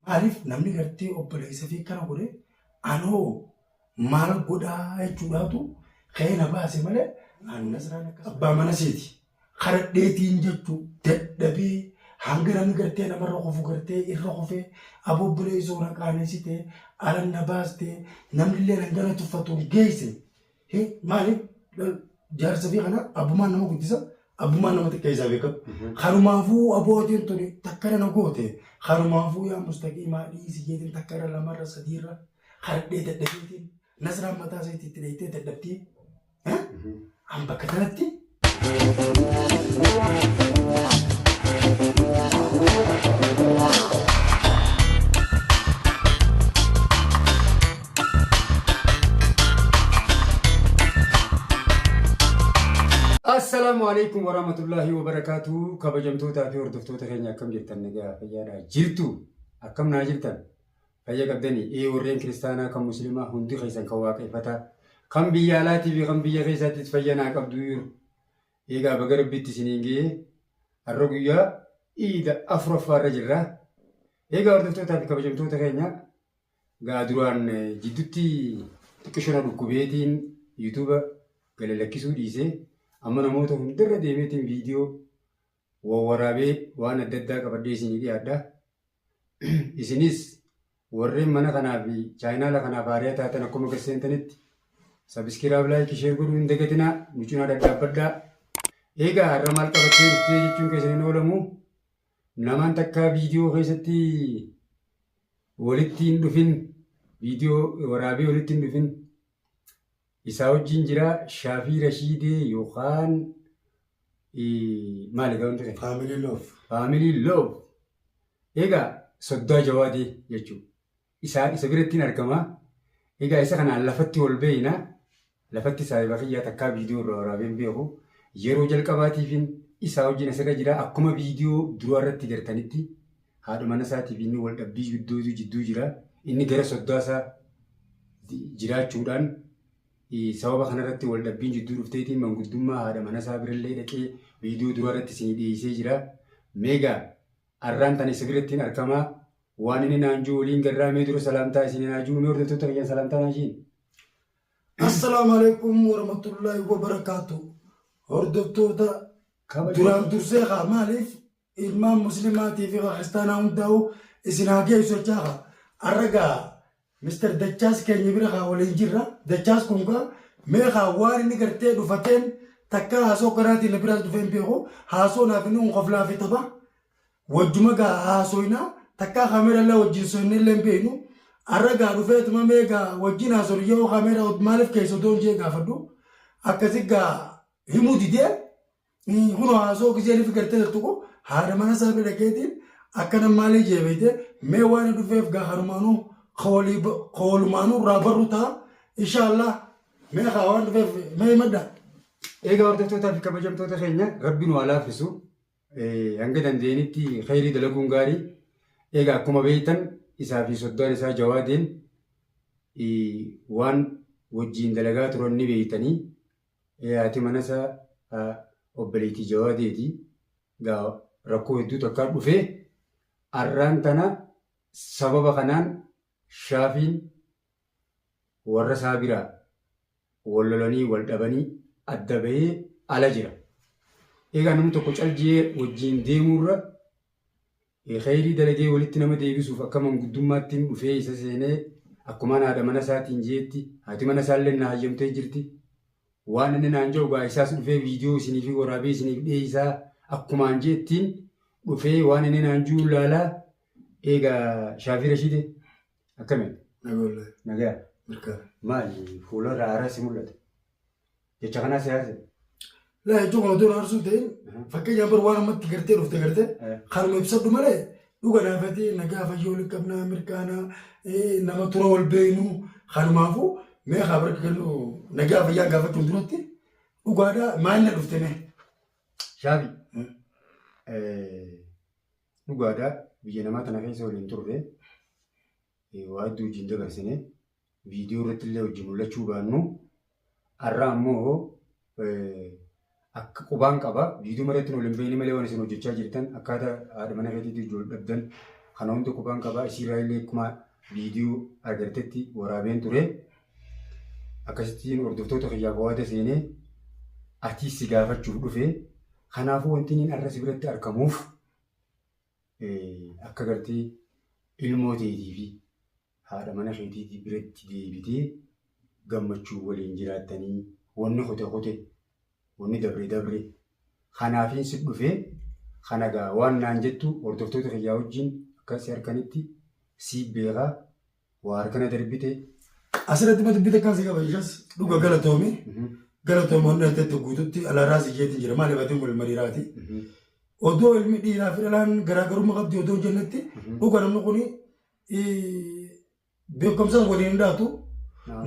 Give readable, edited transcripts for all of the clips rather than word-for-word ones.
Maaliif namni gartee obboleessa fi kana godhe anoo maal godhaa jechuudhaatu ka'ee na baase malee an Nasraan akkas abbaa mana seeti. Kadhadheetiin jechuu dadhabee hanga namni gartee namarra kufu gartee irra kufee aboo obboleessoo na qaanesite alan na baaste namni illee hangana tuffatuun geesse. Maaliif jaarsa fi kana abbummaan nama guddisa abbummaan nama xiqqeessaa beekamu. Kanumaafuu abootiin tuni takkara na goote kanumaafuu yaa mustaqiimaa dhiisi jeetiin takkara lamarra sadiirra kadhadhee dadhabeetiin Nasraan mataa isaatti itti dheeytee dadhabdee. An bakka kanatti Assalaamu alaikum warahmatullahi wabarakaatu. Kabajamtootaa fi hordoftoota keenya akkam jirtan nagaa fayyaadha jirtu akkam naa jirtan fayya qabdanii ee warreen kiristaanaa kan muslimaa hundi keessan kan waaqeffataa kan biyya alaatii fi kan biyya keessaattis fayya naa qabdu jiru. Eegaa baga rabbitti isiniin ga'ee har'a guyyaa iida afuraffaa irra jirra. Eegaa hordoftootaa fi kabajamtoota keenya gaa duraan jidduutti xiqqisho na dhukkubeetiin yuutuuba gala lakkisuu dhiisee amma namoota hundarra deemeetiin viidiyoo wawwaraabee waan adda addaa qabadhee isinii dhiyaadha. Isinis warreen mana kanaa fi chaayinaala kanaaf haariyaa taatan akkuma gad seentanitti sabiskiraab laayikii sheer godhuu hin dagatinaa nu cinaa dhadhaabbadhaa. Egaa har'a maal qabattee dhuftee jechuun keessan hin oolamu. Namaan takkaa viidiyoo keessatti walitti hin dhufin viidiyoo waraabee walitti hin dhufin isaa wajjin jira Shaafii Rashiidee yookaan maali gaa wanti ta'e? Family love. Family love. Egaa soddaa jawaadee jechuudha. Isaa isa biratti hin argama. Egaa isa kanaan lafatti ol beeyna. Lafatti saahiba kiyyaa takkaa viidiyoo irraa waraabee hin beeku. Yeroo jalqabaatiifin isaa wajjin asirra jira. Akkuma viidiyoo duraa irratti gartanitti haadha mana isaatiif inni wal dhabbii gidduutu jidduu jira. Inni gara soddaa isaa jiraachuudhaan sababa kanarratti wal dhabbiin jidduu dhufteetiin manguddummaa haadha mana isaa birallee dhaqee viidiyoo duraa irratti isinii dhiyeessee jira. Meegaa arraan tana isa biratti hin argamaa. Waan inni naan jiru waliin garraa mee dura salaamtaa isinii naa jiru mee hordoftoota kiyyaan salaamtaa naa jiin. Assalaamu alaikum warahmatullahi wabarakaatu. Hordoftoota duraan dursee kaa maaliif ilmaan muslimaatii fi kiristaanaa hundaa'u isin haa geessu jechaa kaa. Arra gaa Mr. Dachaas keenya bira kaa waliin jirra. Dachaas kun gaa mee kaa waan inni gartee dhufateen takka haasoo kanaatiin na biraas dhufee hin beeku. Haasoo naaf inni kun koflaa fi tapha. Wajjuma gaa haasoyna takkaa kaamera illee wajjin soyne illee hin beeknu. Arra gaa dhufeetuma mee gaa wajjin haasofnu yoo kaamera maaliif keessa odoo hin jee gaafadhu. Akkasi gaa himuu didee kunoo haasoo gisee nufi gartee tuttuqu haadha mana isaa bira dhaqeetiin akkana maalii jee beekte mee waan dhufeef gaa kanumaanuu koolumaanuu irraa barru ta'a inshaallah mee kaa waan dhufeef mee himadha. Egaa hordoftootaa fi kabajamtoota keenya rabbi nu haa laaffisu. Hanga dandeenyetti kheyrii dalaguun gaarii. Egaa akkuma beektan isaa fi soddaan isaa Jawaadeen waan wajjiin dalagaa turan ni beektanii. Haati mana isaa obboleettii Jawaadeeti. Egaa rakkoo hedduu takkaa dhufee arraan tana sababa kanaan Shaafiin warra isaa biraa wal lolanii wal dhabanii adda bahee ala jira. Egaa namni tokko caljee wajjin deemuurra kheyrii dalagee walitti nama deebisuuf akka manguddummaattiin dhufee isa seenee akkumaan haadha mana isaatiin jeetti haati mana isaallee na hayyamtee jirti. Waan inni naan jedhu gaa isaas dhufee viidiyoo isiniif waraabee isiniif dhiyeessaa akkumaan jeettiin dhufee waan inni naan jiru laalaa egaa Shaafii Rashiidee akkami? Nagaa. Nagaa. Mirkaana. Maali fuula irraa aara si mul'ata? Jecha kanaa si haase? Laa jechuun kan otoo aarsuu ta'in fakkeenyaaf bar waan ammatti gartee dhufte gartee kanuma ibsadhu malee dhuga naafati nagaa fayyoo waliin qabnaa mirkaanaa nama tura wal beeknu kanumaafuu mee haa barka kennu nagaa fayyaa gaafachuun duratti dhugaadhaa maal na dhufte mee? Shaafi. Dhugaadhaa biyya namaa tana keessa waliin turre waa hedduu wajjin dabarsine viidiyoo irratti illee wajjin mul'achuu baannu har'a ammoo akka qubaan qaba viidiyoo irratti waliin beekne malee waan isin hojjechaa jirtan akkaataa haadha mana keetiitti wajjin wal dhabdan Kana hunda qubaan qabaa isiirraa illee akkuma viidiyoo agartetti waraabeen ture. Akkasittiin hordoftoota kiyyaaf waada seenee atiis si gaafachuuf dhufe. Kanaafuu wanti inni har'a si biratti argamuuf akka gartee ilmoo teetii fi haadha mana keetiitii biratti deebitee gammachuu waliin jiraattanii wanni kute kute wanni dabre dabre kanaafiin si dhufe kana gaa waan naan jettu hordoftoota kiyyaa wajjin akka si harkanitti si beekaa waa harkana darbite. Asirratti ma dubbii takkaan si qaba ishas dhuga galatoomi. Galatoomi wanni ati itti guututti alaaraa si jeetiin jira maaliif ati wal mariiraati. Odoo ilmi dhiiraa fi dhalaan garaagarummaa qabdi odoo jennetti dhuga namni kuni beekumsas waliin hin dhaatu.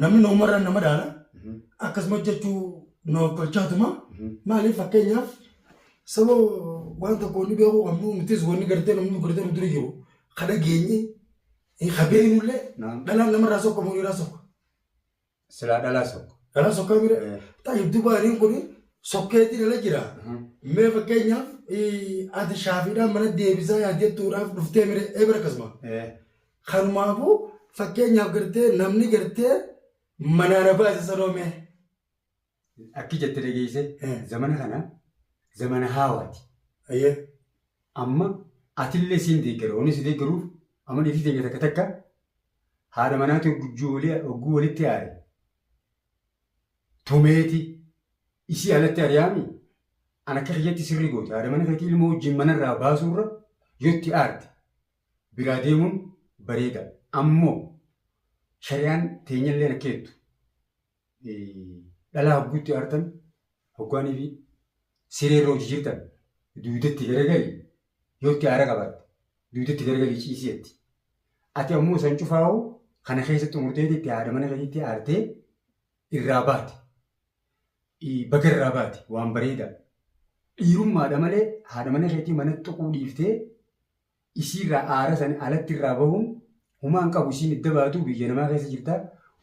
Namni namumarraan nama dhaala. Akkasuma jechuu nuuf tolchaatuma. Maaliif fakkeenyaaf saba waan tokko wanni beekuu qabnu nutis wanni gartee namni gartee nu dura jiru ka dhageenye ka beeknullee dhalaan namarraa sokka moo dhiiraa sokka. Silaa dhalaa sokka. Dhalaa sokkaa bira. Tayyib duuba aniin kun sokkeetiin ala jira. Mee fakkeenyaaf ati shaafiidhaan mana deebisaa yaadjettuudhaaf dhuftee mire ee bira akkasuma. Kanumaafuu fakkeenyaaf gartee namni gartee manaa na baase sanoo mee. Akki jette dhageesse zamana kana zamana haawaati. Ayyee. Amma atillee siin deeggara. Wanni si deeggaruuf amma dhiirri teenya takka takka haadha manaati hogguu walitti aare tumeeti isii alatti ari'aami an akka kiyyatti sirri goote haadha mana keetii ilmoo wajjin manarraa baasuurra yoo itti aarte biraa deemuun bareeda. Ammoo shari'aan teenyallee akka jettu dhalaa hogguutti aartan hoggaanii fi siree irra hojii jirtan duudatti garagali yoo itti aara qabaatte duudatti garagali ciisii jetti. Ati ammoo san cufaa'u kana keessatti xumurteeti itti haadha mana keetiitti aartee irraa baate. Baga irraa baate waan bareedaa. Dhiirummaadha malee haadha mana keetii mana tuquu dhiiftee isiirraa aara san alatti irraa bahuun humaa hin qabu isiin idda baatu biyya namaa keessa jirta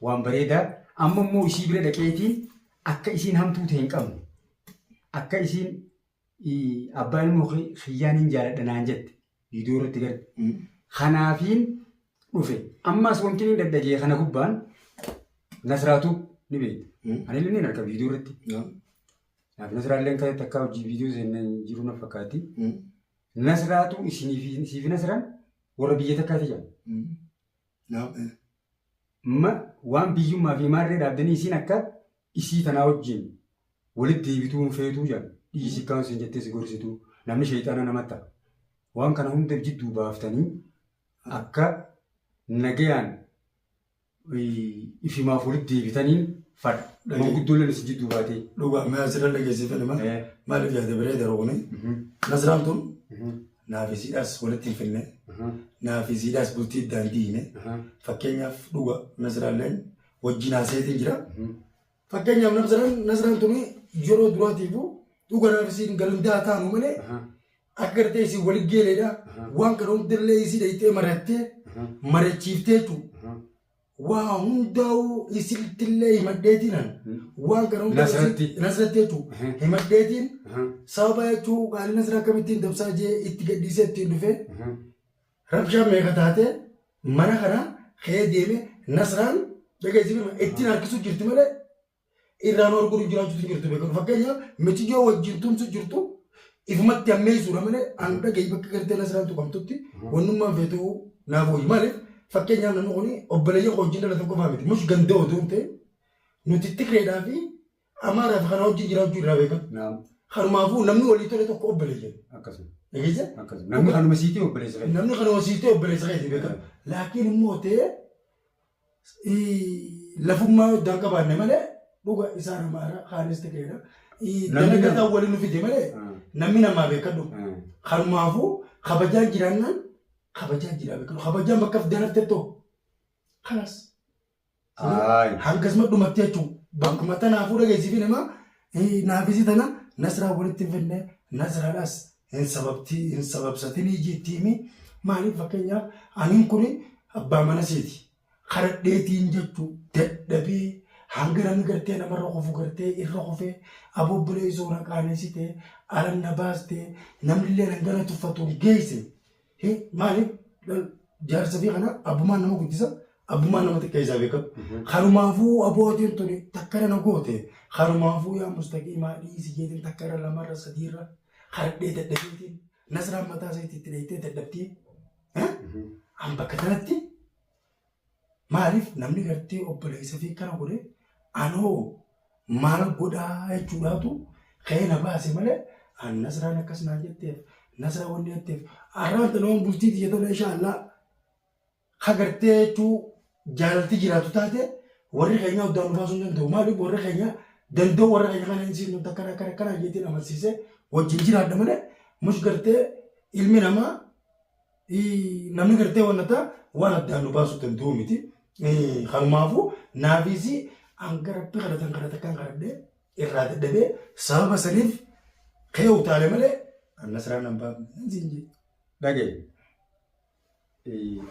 waan bareedaa amma immoo isii bira dhaqeetiin akka isiin hamtuu ta'e hin qabne akka isiin abbaa ilmoo kiyyaan hin jaaladha naan jette viidiyoo irratti garte kanaafiin dhufe ammas wanti inni dhadhagee kana gubbaan Nasraatu ni beekta ani illee ni arga viidiyoo irratti naaf Nasraalleen kan takkaa hojii viidiyoo seenan jiru na fakkaatti. Nasraatu isinii fi isii fi Nasraan warra biyya takkaati jedhan. Ma waan biyyummaa fi maarree dhaabdanii isiin akka isii tanaa wajjin walitti deebituu hin feetuu jedhan. Dhiisi kaan sin jettee si gorsituu namni sheexaana namatti ta'a. Waan kana hunda jidduu baaftanii akka nagayaan ifimaaf walitti deebitaniin fadha. Manguddoolleen isin jidduu baatee. Dhugaa mee asirra dhageessifee nama maaliif yaada biree daruu kuni Nasraan tun naaf isiidhaas walitti hin finne naaf isiidhaas bultii iddaan diine fakkeenyaaf dhuga Nasraalleen wajjin haaseetiin jira. Fakkeenyaaf Nasraan Nasraan tun yeroo duraatiifu dhuga naaf isiin galandaa taanu malee akka gartee isin wali geeleedha waan kana hundallee isii dhayxee marattee marachiiftee jechuudha. Waa hundaa'uu isittillee himadheetiin waan kana hunda Nasratti. Nasratti jechuudha. Himadheetiin sababa jechuu qaalii Nasraa akkamittiin dabsaa jee itti gadhiisee ittiin dhufee rabshaa meeqa taatee mana kana ka'ee deeme Nasraan dhageessifama ittiin harkisuu jirti malee irraan arguun hin jiraachuutu hin jirtu beekamu. Fakkeenyaaf miciyyoo wajjin tumsu jirtu ifumatti ammeessuudha malee an dhagahi bakka gartee Nasraan tuqamtutti wannummaan feetuu naaf wayyu. Maaliif fakkeenyaaf namni kun obboleeyyan koo wajjin dhalatan qofaa miti. Mush ganda odoo hin ta'in nuti Tigreedhaa fi Amaaraa fi kana wajjin jiraachuu irraa beekan. Naam. Kanumaafuu namni walii tole tokko obboleeyyan. Akkasuma. Dhageesse? Akkasuma. Namni kanuma siitii obboleessa keeti. Namni kanuma siitee obboleessa keeti beekan. Laakiin immoo ta'ee lafummaa yoo iddaan qabaanne malee dhuga isaan amaara kaanis ta'eera. Dalagataan waliin nu fide malee namni namaa beekadhu. Kanumaafuu kabajaan jiraannaan kabajaan jiraa beekadhu. Kabajaan bakka fidaan haftettoo. Kalas. Hangasuma dhumatti jechuun bakkuma tanaafuu dhageessifi namaa naafisi tana nasraa walitti hin fidne nasraadhaas hin sababtii hin sababsatinii jettiimi maaliif fakkeenyaaf aniin kuni abbaa mana siiti kadhadheetiin jechuu dadhabee hanga namni gartee namarra kufu gartee irra kufee abobboleessoo na qaanesite alan na baaste namnillee hangana tuffatu hin geesse maaliif Jaarsa fi kana abbummaan nama guddisa, abbummaan nama xiqqeessaa beekamu. Kanumaafuu abbootiin tuni takkara na goote. Kanumaafuu yaa mustaqiimaa dhiisi jeetiin takkara lamarra sadiirra karadhee dadhabeetiin Nasraan mataa isaatti itti dheeytee dadhabdee. An bakka kanatti maaliif namni gartee obboleessa fi kana godhe anoo maal godhaa jechuudhaatu ka'ee na baase malee an Nasraan akkas naan jetteef Nasraa wanni jetteef arraan tana waan bultii tiyya tana insha Allah ka gartee jechuu jaalalti jiraatu taate warri keenya oddaan nu baasuu hin danda'u. Maaliif warri keenya danda'u warra keenya kana hin siifnu akkana akkana akkana jeetiin amansiisee wajjin jiraadha malee mush gartee ilmi namaa namni gartee waan ta'a waan addaan nu baasuu danda'u miti. Kanumaafuu naafis hanga rabbi kadhatan kadhata kan kadhadhee irraa dadhabee sababa saniif ka'ee utaale malee annas raan nan baafne. Dhagaye.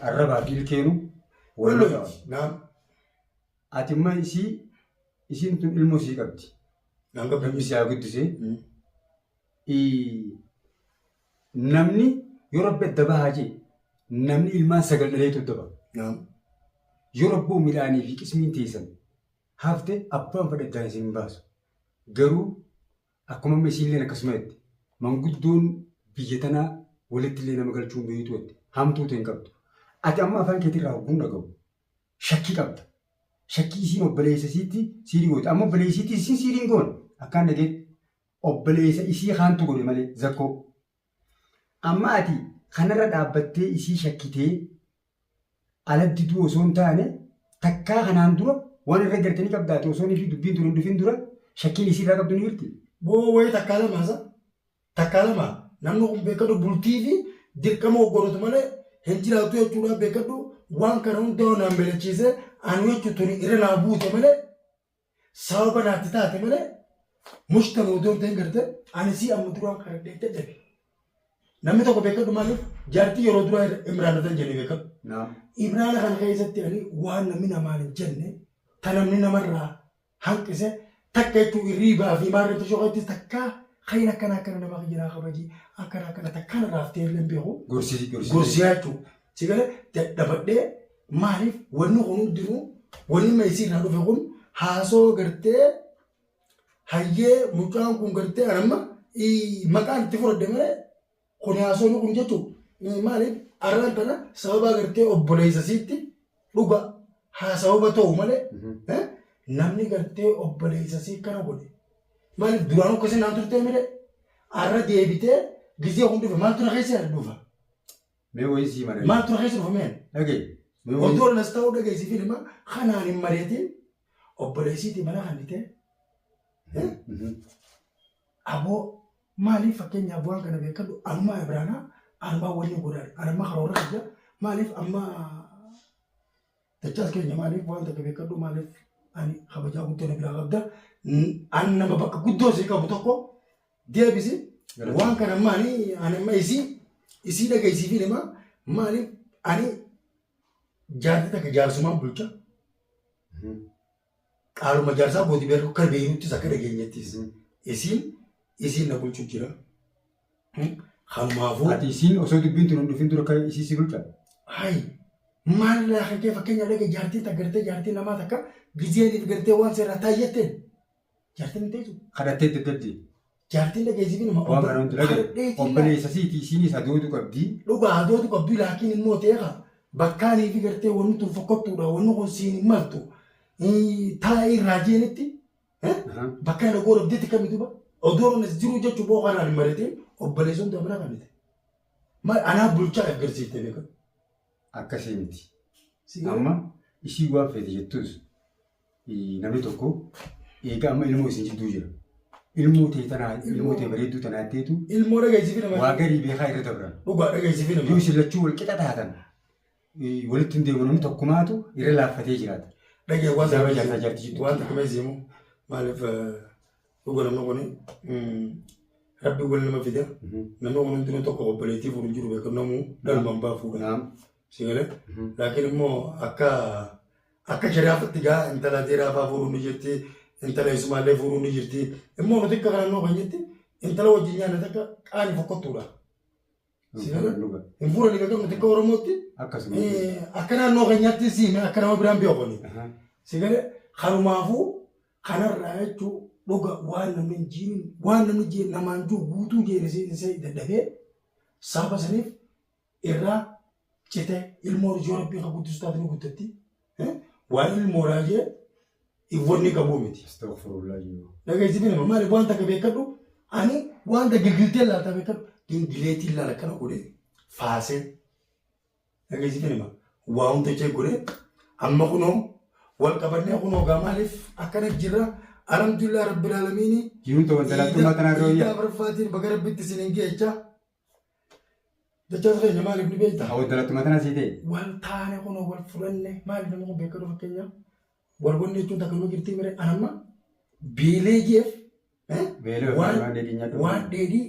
Arrabaa fi ilkeenu wal Walloyti. Naam. Ati imma isii isiin tun ilmoo sii qabdi. Naan qabdi. Rabbi si haa guddisee. Namni yoo rabbi adda bahaa jee namni ilmaan sagal dhaleetu adda baha. Naam. Yoo rabboo midhaanii fi qismiin teessan hafte abbaan fedhe addaan isin hin baasu. Garuu akkuma amma isiilleen akkasuma jette manguddoon biyya tanaa walitti illee nama galchuu hin beektu jette hamtuu ta'e hin qabdu. Ati amma afaan keetirraa hogguun dhaga'u shakkii qabda. Shakkii isiin obboleessa isiitti siirii goote. Amma obboleessa isiitti isiin siirii hin goone akkaan dhageetti obboleessa isii kaantu godhe malee zakkoo. Amma ati kanarra dhaabbattee isii shakkitee ala diduu osoo hin taane takkaa kanaan dura waan irra gartanii qabdaate osoo fi dubbiin tun hin dhufin dura shakkiin isii irraa qabdu ni jirti. Boo wayii takkaa lama isa takkaa lama namni kun beekadhu bultii fi dirqama hogganatu malee hin jiraatu jechuudha beekadhu waan kana hundaa naan beelachiise ani jechuun tuni irra naa buute malee sababa naatti taate malee mushtan odoo hin ta'in garte ani sii amma duraan karadhee dadhabe. Namni tokko beekadhu maaliif jaartii yeroo duraa imraanatan jennee beekadhu. Naam. Imraana kana keessatti ani waan namni namaan hin jenne ta namni namarraa hanqise takka jechuun irriibaa fi maarratti shoqatti takka kayin akkana akkana nama jiraa kabaji akkana akkana takka narraa haftee illee hin beeku. Gorsisi gorsisi. Gorsiyaa jechuudha. Si galee dadhabadhee maaliif wanni kun hundinuu wanni meesii irraa dhufe kun haasoo gartee hayyee mucaan kun gartee anamma maqaan itti fudhadhe malee kun haasoon kun jechuun maaliif arraan tana sababa gartee obboleessa siitti dhuga haa sababa ta'u malee namni gartee obboleessa sii kana godhe maaliif duraan akkasii naan turtee malee arra deebitee gizee kun dhufe maaltu na keessa dhufa. Mee wayii sii malee. Maaltu na keessa dhufa mee? Dhagaye. Mee wayii. Odoo nas ta'uu dhageessi filma kanaan hin mari'atin obboleessiitii mana kannitee aboo maaliif fakkeenyaaf waan kana beekadhu anumaa Ibraanaa anumaa waliin godhaan anamma karoora kiyya maaliif amma dachaas keenya maaliif waan takka beekadhu maaliif ani kabajaa guddoo na biraa qabda an nama bakka guddoo sii qabu tokko deebisi waan kana maali ani amma isii isii dhageessii fi nama maaliif ani jaartii takka jaarsumaan bulcha qaaluma jaarsaa gooti beeku akka beeknuttis akka dhageenyettis isiin isiin na bulchu jira. Kanumaafuu Ati isiin osoo dubbiin tun hin dhufin dura akka isii si bulcha. Hayi maal laafa kee fakkeenya dhage jaartiin takka gartee jaartiin namaa takka gizeeniif gartee waan seerraa taayyatteen jaartiin hin teessu. Kadhattee dadhabde. Jaartiin dhageessifin nama Waan kana hundi dhagaye. Obboleessa siiti isiinis adootu qabdi. Dhugaa adootu qabdu laakiin immoo ta'eeqa bakkaanii fi gartee wanni tun fokkottuudha wanni kun siin hin maltu taa'ee irraa jeenitti bakka kana goora abdeetti kami duba odoo as jiru jechuun boo kanaan hin maritiin obboleessuun dabra kamite. Maal anaa bulchaa if garsiifte beeka. Akkasii miti. Amma isii waan feete jettus namni tokko egaa amma ilmoo isin jidduu jira. Ilmoo tee tanaa ilmoo tee bareedduu tanaa teetu Ilmoo dhageessifi nama. waa garii beekaa irra dabran. Dhugaa dhageessifi nama. Yoo isin lachuu wal qixa taatan walitti hin deemu namni tokkumaatu irra laaffatee jiraata. Dhagee waan Sababa jaarsaa jaartii jidduutti. Waan takka meesiimu maaliif dhuga namni kuni rabbi wal nama fida. Namni kun hundinuu tokko obboleettii fuudhu jiru beekamu namuu dhalumaan baa fuudha. Naam. Si galee? Laakiin immoo akka akka shari'aatti gaa intala dheeraa fuudhuun ni jirti intala isumaallee fuudhuun ni jirti. Immoo nuti akka kanannoo keenyatti intala wajjin nyaanne takka qaanii fokkottuudha. Si galee? Dhuga. Hin fuudhanii beekamu nuti akka Oromootti Akkasuma. Akka naannoo keenyaatti siime akka nama biraan beekoni. Si galee kanumaafuu kanarraa jechuun dhuga waan namni hin jiinin waan namni jeen namaan jiru guutuu jeen isee dadhabee sababa saniif irraa cite ilmoo yoo rabbii ka guddisu taate ni guddatti. Waan ilmoodhaa jee iwwanni qabuu miti. Astaghfirullah jiru. Dhageessi nama maaliif waan takka beekadhu ani waan takka gilgiltee laaltaa beekadhu gingileetiin laala akkana godhee faasee dhageessi nama waa hunda jee godhee amma kunoo wal qabannee kunoo gaa maaliif akkana jirra alhamdulillah rabbil alamiini. Jiruun ta'u wanta laattummaa tanaa irra Iidaa wayyaa. afurfaatiin baga rabbitti isin hin geecha. Jechaas keenya maaliif ni beekta? Wanta laattummaa tanaa sii ta'e. Wal taane kunoo wal fudhanne maaliif nama kun beekadhu fakkeenyaaf wal wanni jechuun takka nama jirtii mire anamma beelee jeef Beelee waan waan dheedhii nyaadhu. waan dheedhii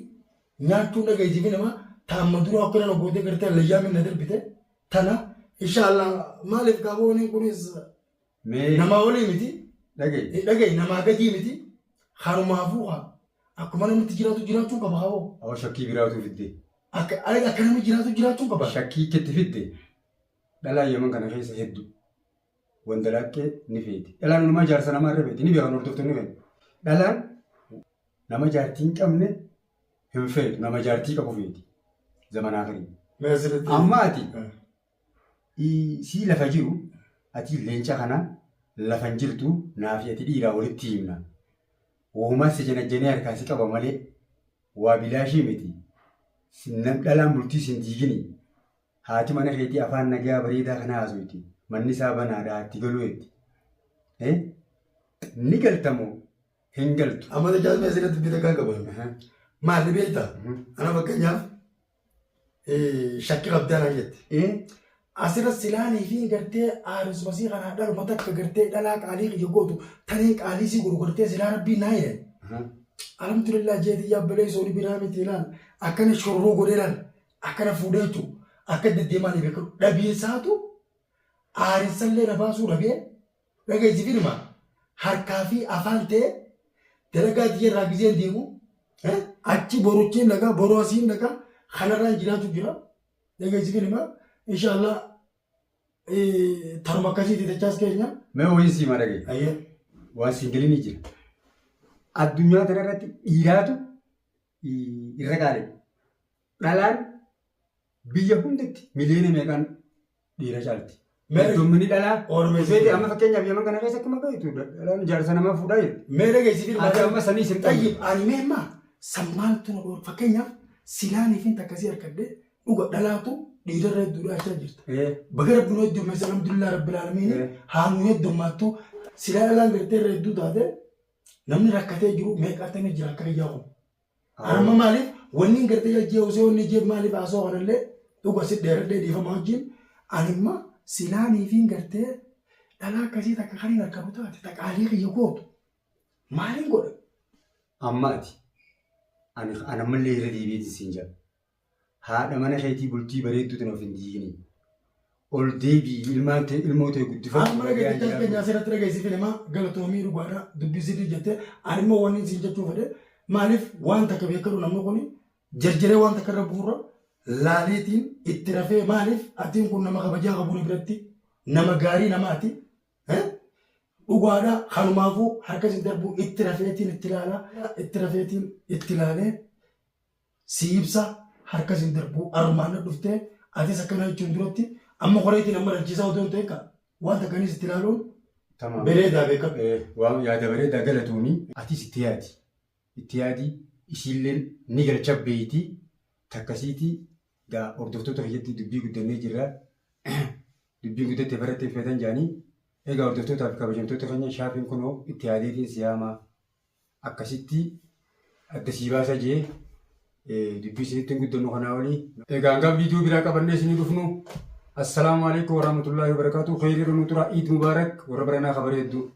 nyaachuun dhageessifi nama taamma dura akkana na gootee gartee allayyaa minna darbite tana inshaallah maaliif gaabooniin kunis Mee namaa olii miti dhaga'i. dhaga'i namaa gadii miti harumaafuu haa akkuma namni jiraatu jiraachuu qaba hawoo Awwa shakkii biraatu fidde. akka akka namni jiraatu jiraachuu qaba. Shakkii ketti fidde. Dhalaan Yaman kana keessa hedduu. Wandalaaqqee ni feeti. Dhalaan walumaa jaarsa namaa irra feeti. Ni beekan hordoftoonni keenya. Dhalaan nama jaartii hin qabne hin feetu. Nama jaartii qabu feeti. Zamanaa firii. Mee asirratti. Amma ati sii lafa jiru ati leenca kana lafa hin jirtu naafi ati dhiiraa walitti himna. Wohumaa si janajjanee harkaa si qaba malee waa bilaashii miti. Dhalaan bultii sin diigini. Haati mana keetii afaan nagayaa bareedaa kana haasoyti. Manni isaa banaadha itti galuu jetti. Ni galta moo hin galtu? Amma tajaajila asirratti bita kan qaban. Maal ni beektaa? Ana fakkeenyaaf shakkii qabdaa naan jette. Asirra silaanii fi gartee aarismasii kanaa dhaluma takka gartee dhalaa qaalii kiyya gootu tanee qaalii si godhu gartee silaa rabbiin naa jedhe. Alhamdulillah jeetii yaabbalee sooni biraa miti ilaal akkana shorroo godhee ilaal akkana fuudhee jechuun akka deddeemaa ni beekamu. Dhabiinsaatu aarinsallee na baasuu dhabee dhageessi firma harkaa fi afaan ta'e dalagaa tiyya irraa gizeen deemu achi boruchiin dhagaa boroo asiin dhagaa kanarraan jiraatu jira. Dhageessi firma inshaallah taruma akkasiiti dachaas keenya. Mee wayii sii maa dhagaye? Ayyee. Waan siingilii jira. Addunyaa kana irratti dhiiraatu irra qaale. Dhalaan biyya hundatti miliyoona meeqaan dhiira caalti. Heddummini dhalaa Oromeessi. Amma fakkeenyaaf Yaman kana keessa akkuma beektu dhalaan jaarsa namaa fuudhaa jirti. Mee dhageessi firma. Ati amma sanii sin qabdu. Tayyib ani mee ammaa sammaaltu na dhoor fakkeenyaaf silaanii fi takkasii harkadhee dhuga dhalaatu dhiirarra hedduudha jechaa jirta. Baga rabbi nu heddummeesse alhamdulillah rabbil aalamiin haa nu heddummaattu silaa dhalaan gartee irra hedduu taate namni rakkatee jiru meeqaatamee jira akka kiyyaa kun. Amma maaliif wanni hin gartee jajjee osoo wanni jeef maaliif haasoo kanallee dhuga si dheeradhee dhiifama wajjin animma silaanii fi gartee dhalaa akkasii takka kan hin argamu taate taqaalii kiyya gootu maaliin godha? Amma ati ani ammallee irra deebiitiin siin jedha. Haadha mana keetii bultii bareedduu tana of hin diigini. Ol deebii ilmaan ta'e ilmoo ta'e guddifadhu. Amma dhageettii keenya asirratti dhageessifin himaa galatoomii dhugaadha dubbisitii jettee ani immoo wanni siin jechuu fedhe maaliif waan takka beekamu namni kun jarjaree waan takka irra bu'uura laaleetiin itti rafee maaliif atiin kun nama kabajaa qabu biratti nama gaarii namaati. Dhugaadha kanumaafuu harka isin darbu itti rafeetiin itti ilaalaa itti rafeetiin itti ilaalee si ibsa harka isin darbu armaan dhuftee atis akkana jechuun duratti amma qoreetiin amma dhalchiisaa otoo hin ta'in ka waan takkanis itti ilaaluun bareedaa beekama. Waan yaada bareedaa galatoomii atis itti yaadi. Itti yaadi isiillee ni galcha beeyti takkasiitii gaa hordoftoota keessatti dubbii guddannee jirra. Dubbiin guddatte barattee feetan jaanii egaa hordoftootaa fi kabajamtoota keenya shaafiin kunoo itti yaadeetiin siyaamaa akkasitti adda sii baasa jee dubbii isinitti hin guddannu kanaa olii. Egaa hanga viidiyoo biraa qabannee isinii dhufnu. Assalaamu alaikum warahmatullahi wabarakatuh. Khayrii irra nu tura. Iid mubaarak warra baranaa kabareeddu.